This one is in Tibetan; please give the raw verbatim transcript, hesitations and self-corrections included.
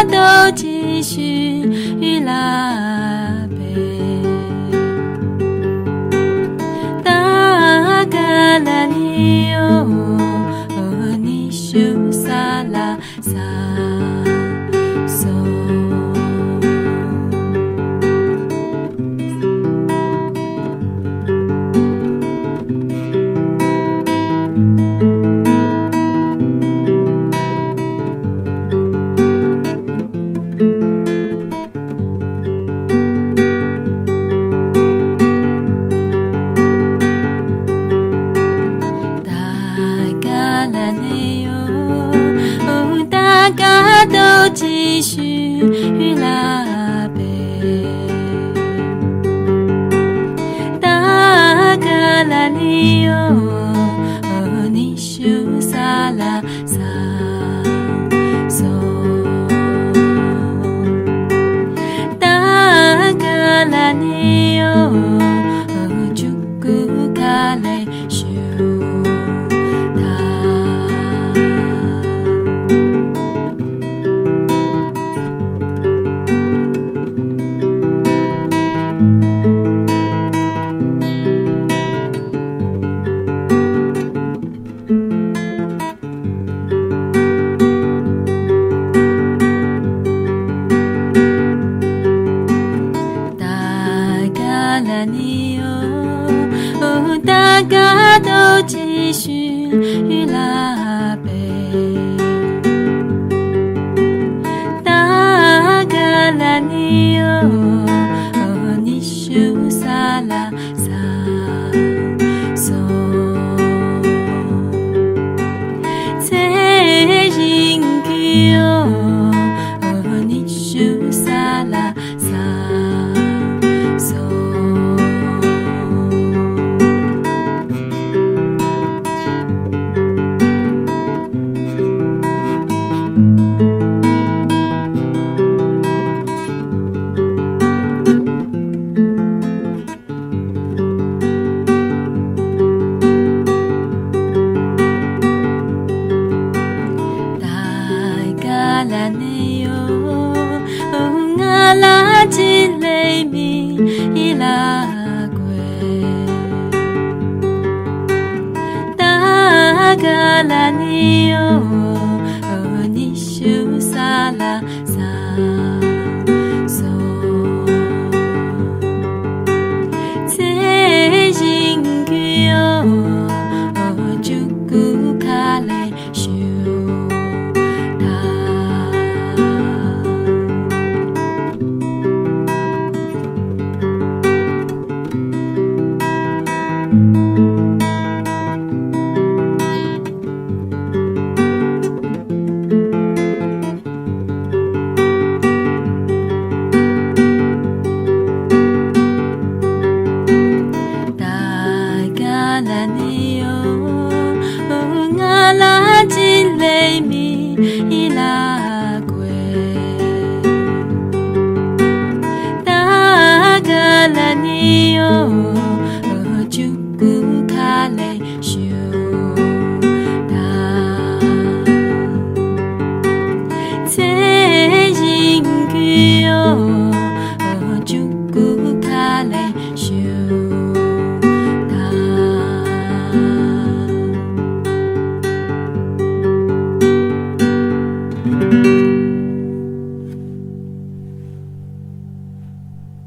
རྡོ་རྗེ་ཤུལ་ལ་སྦས། ད་ག་ལ་ནི་ཡོ་ནི་ཤུ་ས་ལ་ས་སོ། ད་ག་ལ་ནི་ཡོ། ད་ག་རྡོ་རྗེ་ཤུལ་ལ་སྦས། ད་ག་ལ་ནི་ཡོ་ནི་ཤུ་ས་ལ་ས་སོ། ད་ག་ལ་ནི་ཡོ་ཆུ་ཀུ་ཁ་ལེ་ཤུ་ད། ད་ག་ལ་ནི་ཡོ། ད་ག་རྡོ་རྗེ་ཤུལ་ལ་སྦས། ད་ག་ལ་ནི་ཡོ་ནི་ཤུ་ས་ལ་ས་སོ། ཚེ་རིང་གི་ཡོ་ནི་ཤུ་ས་ལ་ས་སོ། ད་ག་ལ་ནི་ཡོ། ང་ལ་ཅི་ལེ་མི་ཡི་ལ་གོས། ད་ག་ལ་ནི་ཡོ་ནི་ཤུ་ས་ལ་ས་སོ། ཚེ་རིང་གི་ཡོ་ཆུ་ཀུ་ཁ་ལེ་ཤུ་ད། ད་ག་ལ་ནི་ཡོ། ང་ལ་ཅི་ལེ་མི་ཡི་ལ་གོས། ད་ག་ལ་ནི་ཡོ།